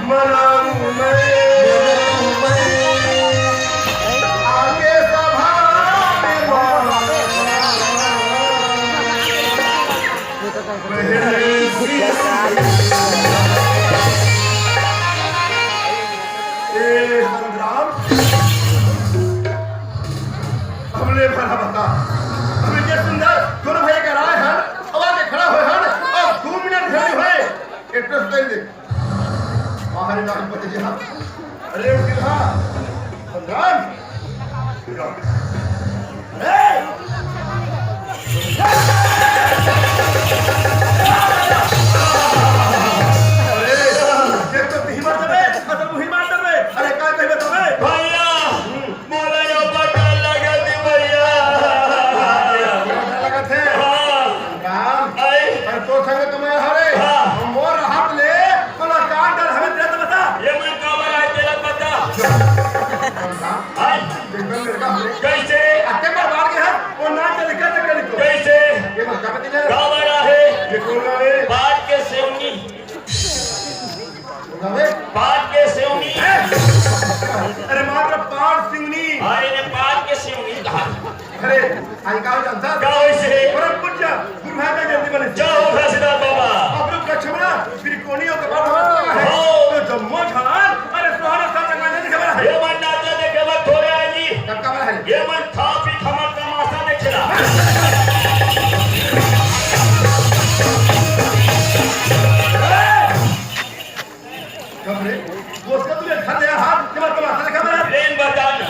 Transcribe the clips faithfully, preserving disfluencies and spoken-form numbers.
मनाऊं मैं, आके सभा में ए संग्राम, हमले भरा बता। अभी के सुंदर दोनों भाई के राय हन, अब आके खड़ा होय हन, अब दो मिनट घड़ी होय, एड्रेस दे दे। बाहर ही नाक बच गया। अरे, उठ रहा। संग्राम। अरे! अरे, ये तो नहीं मारता बे, मतलब वही मारता बे। अरे, काय कहे बता बे? भैया, मोला यो पता लगा दे भैया। पता लगा थे? हाँ। राम, आई। अरे तो संगे तुम्हें हरे, हाँ। मोर हाथ ले, तोला का डर हमें दे तो बता। ये मैं काबर आए तेला पता। राम, आई। एकदम मेरे का हरे। कैसे? अत्ते पर बाढ़ के हाथ, वो ना चल के तो करी तो। कैसे? ये मत का पति ले। काबर आहे? ये कौन है? बाढ़ के सेवनी। अबे। पाट के सेवनी। अरे मात्र पाट सिवनी। अरे ने पाट के सेवनी कहा। अरे, आई का जानता? का होइसे? परम पूज्य गुरु महाराज जयंती बने। जय हो घासीदास बाबा। अब रुक लक्ष्मण, फिर कोनियों के बात मत है। हो। तो जम्मो झान, अरे सुहाना साथ में नहीं खबर है। ये मन नाचा देखे मत थोड़े आएगी। कब का है? ये मन खा पी खमर तमाशा देखेला। कब रे? वो उसका तुझे घर ले हाथ के बाद तमाशा देखा मेरा? प्रेम बता ना।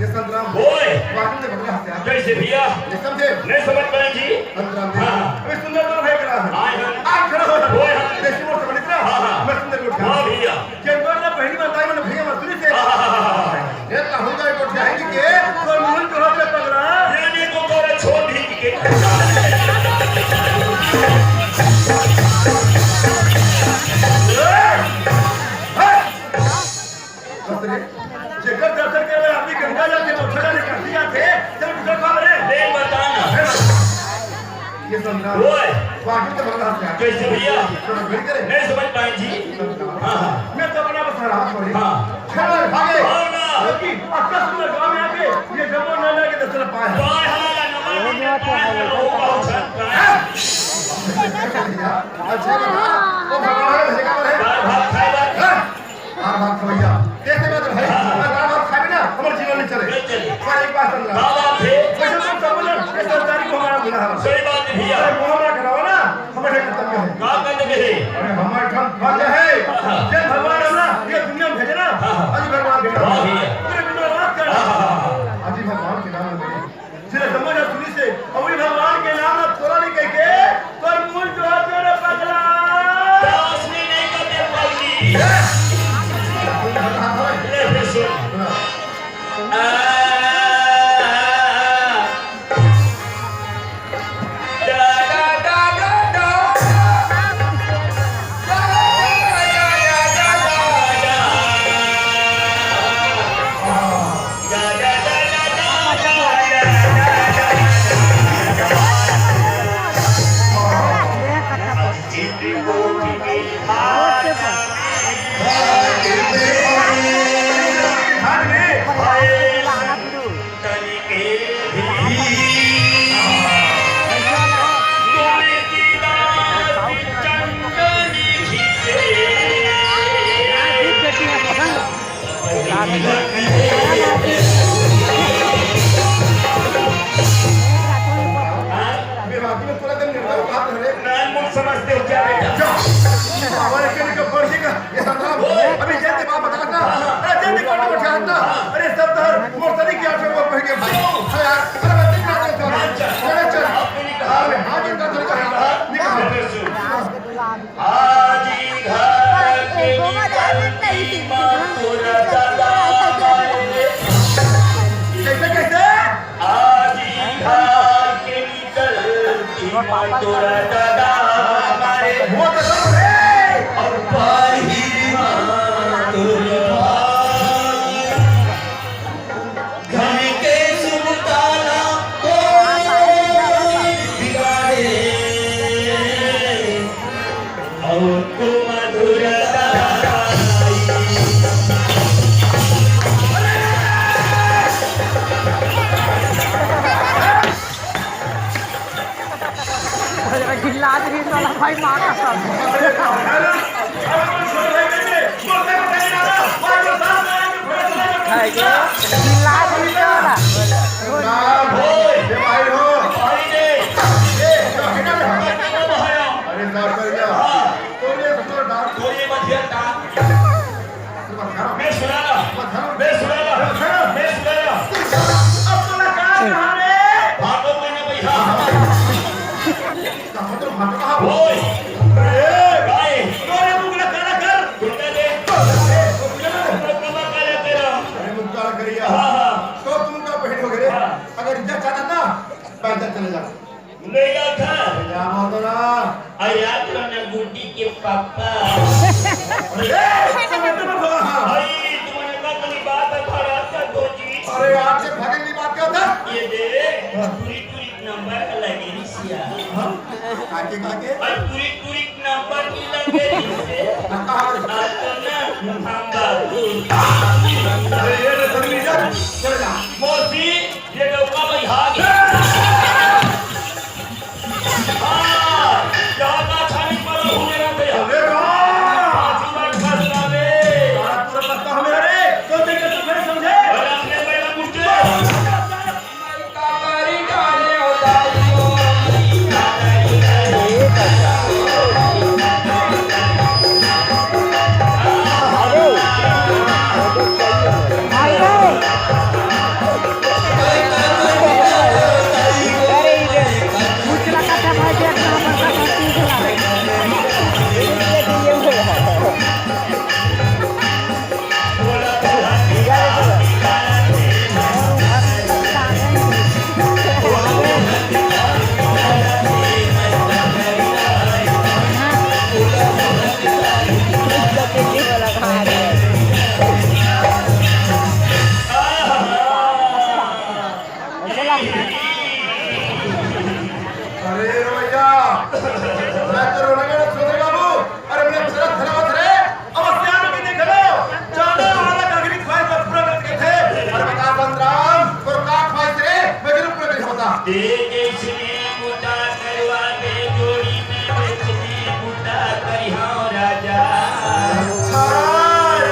ये संतराम। ओए। बाजू से पकड़ा हत्या। कैसे भैया? ये समझे? नहीं समझ पाए जी। संतराम दे। हाँ। अबे सुंदर तो भाई करा है। हाँ, हाँ। आप खड़ा हो। ओए, हाँ। जैसे वो समझ ना। हाँ, हाँ। मैं सुंदर को उठा। हाँ भैया। जब मैं ना बहनी बताई, मैंने भैया मजदूरी से। हाँ, हाँ, हाँ, हाँ, हाँ। ये कहूँगा, एक उठ जाएगी के, तो मुंह तो हाथ में पकड़ा। ये नहीं तो तोरे छोड़ दी के। बस रे, जेकर दर्शन करे आदमी गंगा जाथे, तो छड़ा निकाल दिया थे, जब दूसरा काम रे। नहीं बताना। ये संग्राम। ओए। बाकी तो बंदा है। कैसे भैया? थोड़ा घड़ी करे। नहीं समझ पाए जी। हाँ, हाँ। मैं तो अपना बस रहा थोड़ी। हाँ। छड़ा भागे। भागना। क्योंकि अक्का सुंदर गांव में आके ये जम्मो नाना के दर्शन पाए हैं। पाए हमारा नमन के पाए हैं, लोग बहुत झन पाए। हाँ। अच्छा बता, वो भगवान का भजन का है। दाल भात खाए बात। हाँ। दाल भात खवैया। देखते बात भाई, हाँ। अगर दाल भात खाबे ना, हमारा जीवन नहीं चले। नहीं चले। पर एक बात समझा। का बात है? वैसे तुम सब ना, ये सरकारी को हमारा गुनाह है। सही बात है भैया। अरे मोहन ना कराओ ना, हमारे खत्म का है। का करने के है? अरे हमारे ठाम भाग्य है। हाँ। जब भगवान हम ना, ये दुनिया में भेजे ना, हाँ। अभी भगवान के नाम हाँ भैया। पूरे दुनिया राज कर। हाँ, हाँ, हाँ, हाँ। अभी भगवान के नाम में भेजे। जेला समझ सुनी से, अउ भगवान के नाम ला छोड़ा नहीं कह के, तोर मुंह जो हाथ में पगला। दास ने नहीं करते पगली। ले फिर सुन। आ, आ, आ, आ। जा। हमारे के लिए बढ़िया का ये सरदार, अभी जल्दी बात बता ना। अरे जल्दी कर, बता ना। अरे सरदार, मोर सरी क्या से वो पहन के भाई। अरे यार, अरे मैं दिख रहा हूँ, चल। चल, चल। अरे हाँ, जिनका दिल का निकाल। आज ही घर के निकलती माँ तोरा दादा मारे। कैसे, कैसे? आज ही घर के निकलती माँ तोरा दादा मारे। वो तो सब है। और बाहिर माँ तोरा घर के शुभ ताला कोई बिगाड़े, और को मधुरता आई। गिल्ला आदमी साला भाई माँ का सब। है ये? गिल्ला आदमी साला। अरे साहब, कर दिया। तोरे सुंदर डांस। मैं सुनाना, मैं सुनाना, मैं सुनाना। अब कलाकार कहाँ रे? भागो मैंने भैया। कहाँ तो भागो, कहाँ? ओए। ए, भाई। तोरे मुंह में काला कर। गुंडा दे। ए, गुंडा दे। कमा काला तेरा। अरे मुंह काला करिया। हाँ, हाँ। तो तुम का पहन हो गए? हाँ। अगर इज्जत चाहता ना, पैदल चले जाओ। ले जाओ घर। ले जाओ तो ना। अरे यार, तोरा ना गुड्डी के पापा। अरे, ए, तुम तो मत बोला, हाँ। भाई, तुमने का कभी बात है, भरा कर दो जी। अरे, आपसे भागने की बात क्या था? ये दे, हाँ। पूरी, पूरी नंबर का लगे नहीं सिया। हाँ? काके, काके? और पूरी, पूरी नंबर की लगे नहीं से। हाँ, कहाँ? आज तो ना, हम बाबू। अरे, ये तो सर, चल जा। मौसी, ये नौका भाई हाथ। हाँ, यहाँ का छानी पर हुए ना थे। अरे वाह! आशीर्वाद फंसना दे। पूरा पत्ता हमें रे, तो देखे तो फिर समझे। और अपने पहला मुझे। अरे भैया, मैं तो रोने का सोचे बाबू। अरे, मैं अक्षरा धरावत रे, अब सियान के देख लो, जाने वाला का आखिरी ख्वाहिश का पूरा कर सके थे। अरे बता संतराम, तोर का ख्वाहिश रे, मैं जरूर पूरा कर बता। दे जैसने मोटा करवा दे, जोड़ी में बेचने मोटा करिहाओ राजा। अच्छा,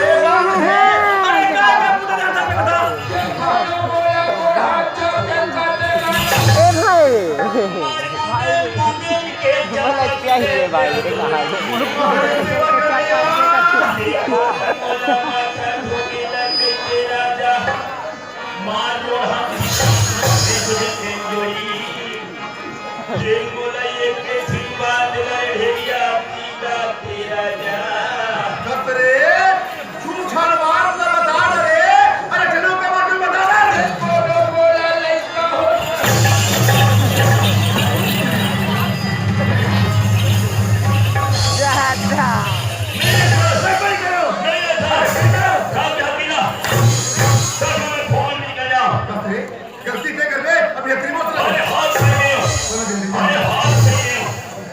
ये बात है। अरे, का, का पूरा करता बता। ए भाई। भाई, बोला क्या ही है भाई, ये कहा है। कतरे, तू छल मार न बता रे। अरे, चलो, के बात में बता रे। कतरे, गलती नहीं कर बे, अब ये तेरी मौत लगा। अरे, हाथ से नहीं। बोलो जल्दी। अरे, हाथ से नहीं।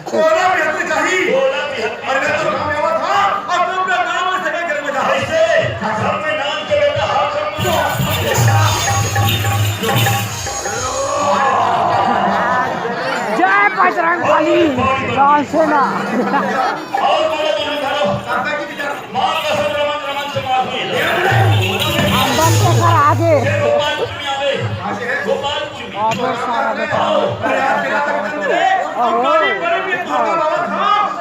कोना भी हत्ती चाही। कोना भी हत्ती। अरे, मैं तो काम में आवा था, अब तो अपना नाम से मैं घर में जा। ऐसे? घर में नाम के बेटा हाथ से पूछो। जय बजरंग बली, जय सेना। और बोलो, तुम धरो। माँ कसम रमन रमन से मार हुई। हम बन के कर आगे। ये गोपाल कुछ नहीं आवे। गोपाल कुछ नहीं। अबे सारा बेटा। अरे यार, मेरा तो बंद है। ओहो। बड़ी, बड़ी, बड़ी, बड़ी, बड़ी, बड़ी,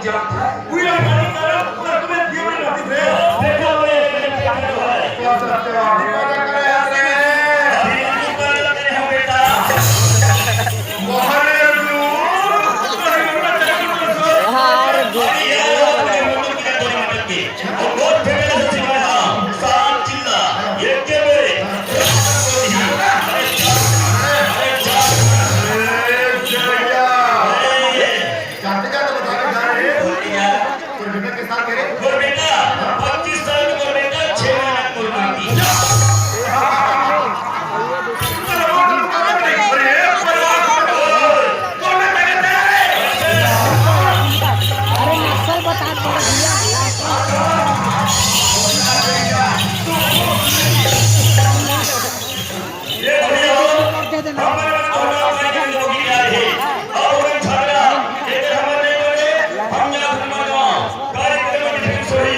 पूरा गाड़ी का पूरा तुम्हें जीवन नसीब है। देखो, ये अभी मजा करे यार। अभी मजा करे हम बेटा। मोहरे तू, अरे बेटा, चल, चल, चल। यार, और ये अपने मुंह की गोली मटक के। और बहुत फेंकने से सिवाय, हाँ, सात चिल्ला, एक के मेरे। अरे, अरे, अरे, अरे, अरे, जाते जाते बता के जा रहे हैं। बोल भैया। तोर बेटा के साथ करे? मोर बेटा, पच्चीस साल के मोर बेटा, छह महीना के मोर बेटी। अरे नक्सल बता दे भैया। ये भैया हो, हमर मन को ना पाए के लोग ही आ रहे। अब हम झगड़ा, ये हमर नहीं बने, हम या हम मरवा। कार्यक्रम में भी सोई।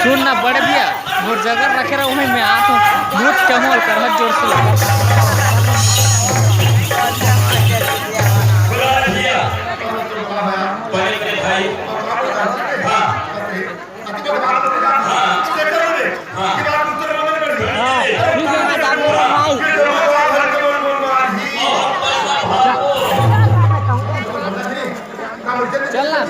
सुन ना बड़े भैया, मोर जगह रखे रहो, मैं आत हूँ। बहुत चहुल कर, हाथ जोर से लगा। बुला रहे भैया। पहले के भाई। हाँ। हाँ, ठीक है, मैं बात करूँ भाई। चल ना।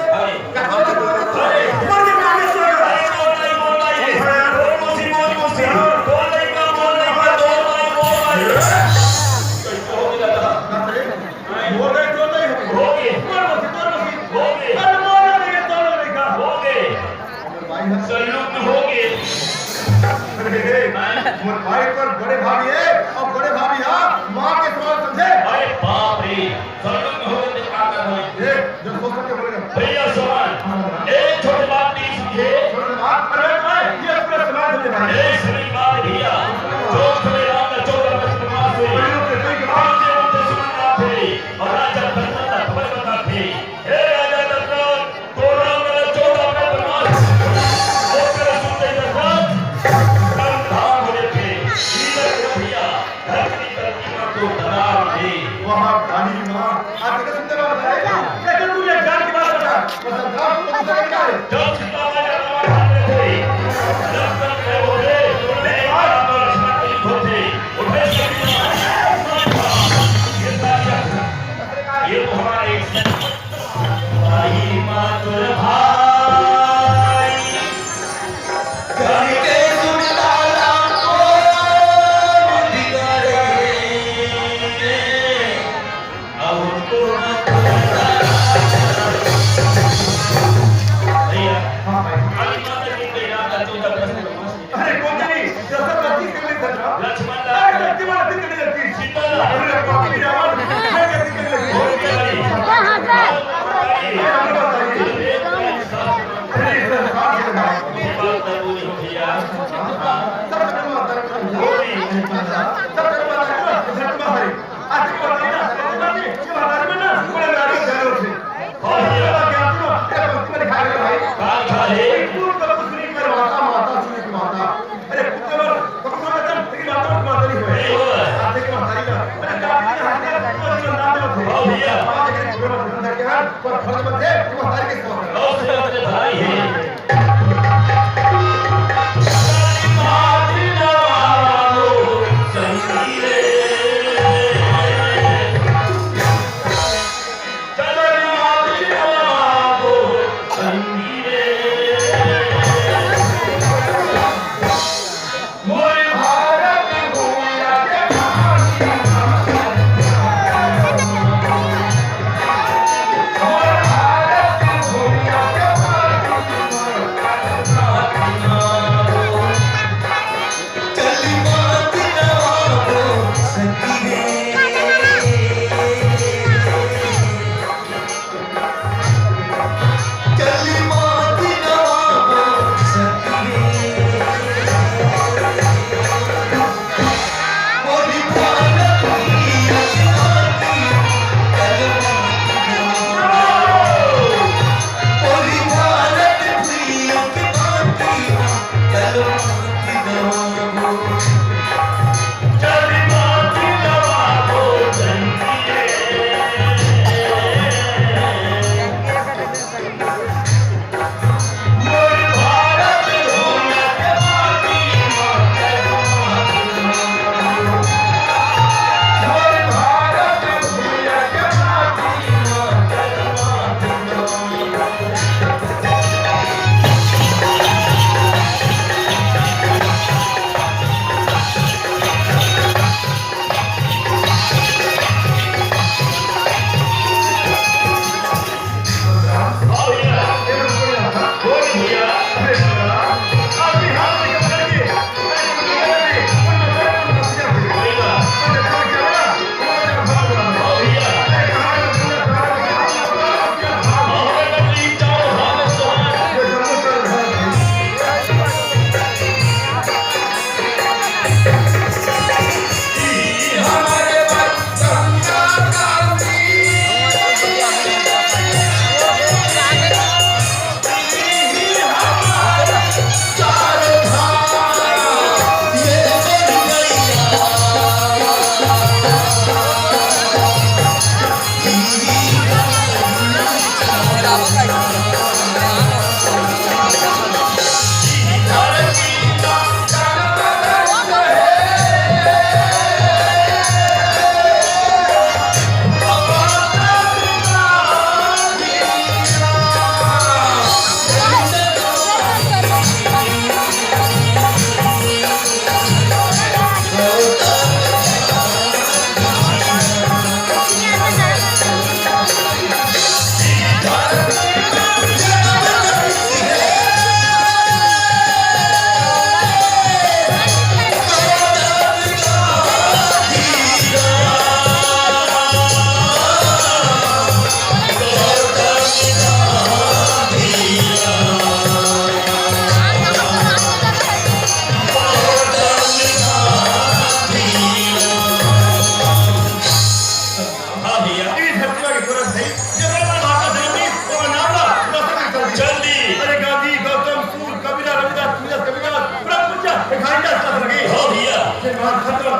बोल रहे, बोल रहे, हो गए। हो गए। अरे बोल रहे, बोल रहे, हो गए। संलग्न हो गए। अरे, मोर भाई तोर बड़े भाभी है, और बड़े भाभी हा माँ के समान समझे। अरे बाप रे, संलग्न हो गए तो का कर भाई? ए, जब सोच के बोलेगा। भैया समान, ए छोटे बात नहीं समझे। छोटे बात, अरे भाई, ये पूरा समाज समझे भाई। ए सभी बात भैया, जो सभी राम का चौदह वर्ष वनवास हुए, बड़े लोग के कई के बाद उनसे, उनसे सुना थे, और राजा दशरथ का खबर बता थे। हे राजा दशरथ, तोरा मेरा चौदह का वनवास, ओकर सुनते दशरथ, धर्म धाम हो जाते, इधर को भैया, धरती पर कीमत को दरार दे। वहाँ काली माँ, आज इधर सुनते बात बताए, लेकिन तू ये जान की बात बता, वो सब गाँव को तो क्या है? जब सीता माँ का रावण हाथ में थे, लक्ष्मण खड़े हो गए, लेकिन राम और लक्ष्मण के युद्ध होते, उठे शक्ति, ये साक्षात, ये तो हमारा एक भाई मातुर भाई, करके सुनता राम को बिगाड़े। अब उनको ना भैया, हाँ भाई। अरे कौन नहीं? जैसा गलती कर ले सकता। लक्ष्मण अरे गलती वाला गलती कर ले सकती। सीता अरे गलती कर ले सकती। कहाँ गए? अरे संसार के नाम।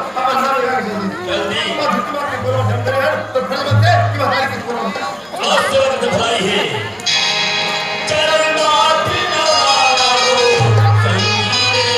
अब अंदर लगा के जल्दी। जल्दी। अब झुकी बात के बोलो, जब मेरे यार, तो फल बचे कि बताए कि बोलो। अश्रद्ध भाई है। चरण नाथ नमारो संगीते।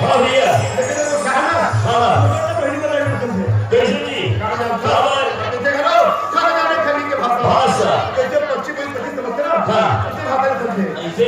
हाँ भैया। लेकिन वो कहा ना, हाँ। कैसे जी? काबर? भाषा। हाँ। ऐसे?